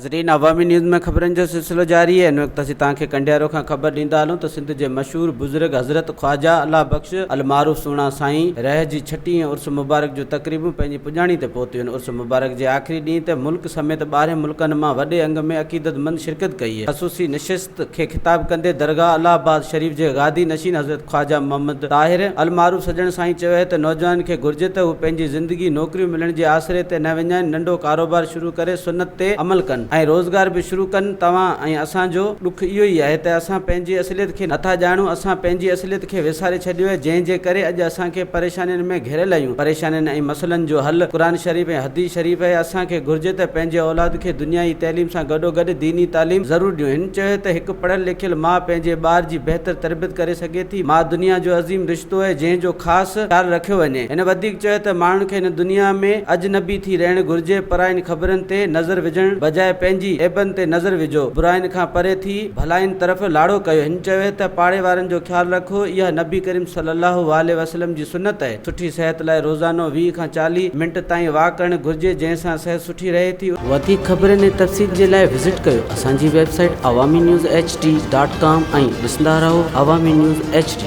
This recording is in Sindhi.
ناظرين عوامي نيوز ۾ خبرن جو سلسلو جاري آهي ان وقت اسين توهان کي ڪنڊيارو کان خبر ڏيندا هلون ته سنڌ جي مشهور بزرگ حضرت خواجه الله بخش المعروف سهڻا سائين رح جي ڇٽيهين عرس مبارڪ جون تقريبون پنهنجي پڄاڻي تي پهتيون آهن عرس مبارڪ جي آخري ڏينهن تي ملڪ سميت ٻاهرين ملڪن مان وڏي انگ ۾ عقيدتمند شرڪت ڪئي خصوصي نشست کي خطاب ڪندي درگاهه الله آباد شريف جي گادي نشين حضرت خواجه محمد طاهر المعروف سڄڻ سائين چيو آهي ته نوجوانن کي گهرجي ته هو پنهنجي زندگي نوڪريون ملڻ جي آسري تي نه وڃائين ننڍو ڪاروبار شروع ڪري سنت تي عمل ڪن ۽ روزگار به شروع ڪن توهان ۽ اسان جو ڏک اهو ئي آهي ته اسان پنهنجي اصليت کي نٿا ڄاڻون اسان پنهنجي اصليت کي وساري ڇڏيو آهي جنهن جي ڪري اڄ اسان کي پريشانين ۾ گهيريل آهيون پريشانين ۽ مسئلن جو حل قرآن شريف ۽ حديث شريف آهي اسان کي گهرجي ته پنهنجي اولاد کي دنيائي تعليم سان گڏوگڏ ديني تعليم ضرور ڏيون هن چيو ته هڪ پڙهيل لکيل ماء پنهنجي ٻار جي بهتر تربيت ڪري سگهي ٿي ماء دنيا جو عظيم رشتو آهي جنهن جو خاص خيال رکيو وڃي. هن وڌيڪ چيو ته ماڻهن کي هن دنيا ۾ اجنبي ٿي رهڻ گهرجي، پراين خبرن تي نظر وجهڻ بجاء پنهنجي عيبن تي نظر وجهو، براين کان پري ٿي ڀلاين طرف لاڙو ڪيو. هن چيو ته پاڙي وارن جو خيال رکو، اها نبي ڪريم صلي الله وآله وسلم جي سنت آهي. سٺي صحت لاء روزانو 20 کان 40 منٽ تائين واڪ ڪرڻ گهرجي، جنهن سان صحت سٺي رهي ٿي. وڌيڪ خبرن ۽ تفصيل جي لاء وزٽ ڪيو اسان جي website Awami news H D dot com ۽ ڏسندا رهو عوامي نيوز ايڇ ڊي.